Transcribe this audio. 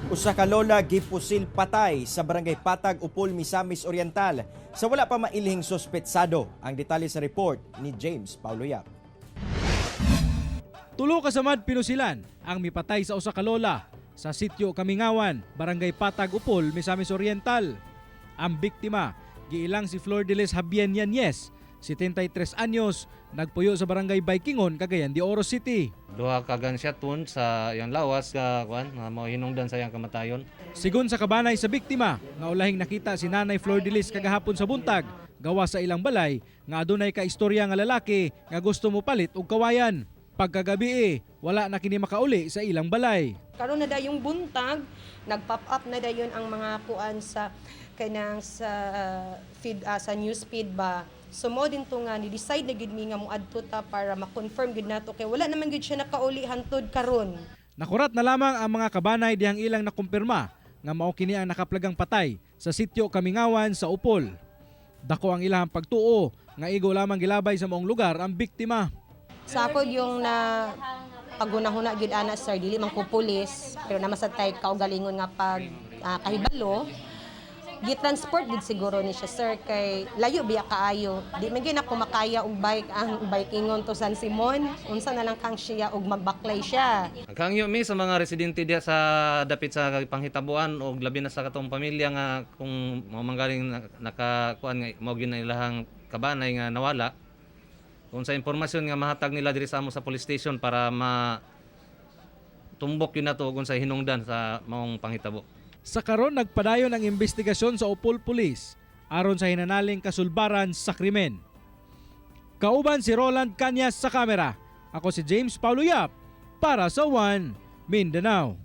Usa ka lola gipusil patay sa Barangay Patag, Upol, Misamis Oriental sa wala pa mailhing suspetsado. Ang detalye sa report ni James Paulo Yap. Tulo ka samad pinusilan ang mipatay sa usa ka lola sa sitio Kamingawan, Barangay Patag, Upol, Misamis Oriental. Ang biktima, giilang si Flor de Lis Habien Yanez, 73 anyos, nagpuyo sa Barangay Baikingon, Cagayan de Oro City. Duha ka gunshot wound sa iyang lawas ka kuan nga mao hinungdan sa iyang kamatayon. Sigon sa kabanay sa biktima, nga ulahing nakita si Nanay Flor de Lis kagahapon sa buntag, gawa sa ilang balay, nga adunay ka istorya nga lalaki nga gusto mo palit og kawayan. Pagkagabi eh, wala na kini makauli sa ilang balay. Karon na dayong buntag, nag-pop up na dayon ang mga kuan sa kanang sa feed, sa news feed ba. So mo din to nga ni decide na gid mi nga moadto ta para ma-confirm gid nato kay wala naman gid siya nakauli hantod karon. Nakurat na lamang ang mga kabanay dihang ilang nakumpirma nga mao kini ang nakaplagang patay sa sitio Kamingawan sa Upol. Dako ang ilang pagtuo nga igo lamang gilabay sa maong lugar ang biktima. Sa ako yung na paghuna-huna gyud ana, sir, dili man ko pulis, pero naman sa tay kaugalingon nga pag kahibalo gi-transport gid siguro ni siya, sir, kay layo biya kaayo. Di man gyud ako makaya og bike ang bikingon to San Simon, unsa na lang kang siya og magbaklay siya. Naghangyo mi sa mga residente diha sa dapit sa panghitabuan og labi na sa katong pamilya nga kung mao manggaling nakakuan nga mao gyud na ilahang kabanay nga nawala, kung sa impormasyon nga mahatag nila diri sa amo sa police station para ma tumbok yun nato kung sa hinungdan sa maong panghitabo. Sa karon nagpadayon ang investigasyon sa Upol Police aron sa hinanaling kasulbaran sa krimen. Kauban si Roland Canyas sa kamera. Ako si James Paulo Yap para sa One Mindanao.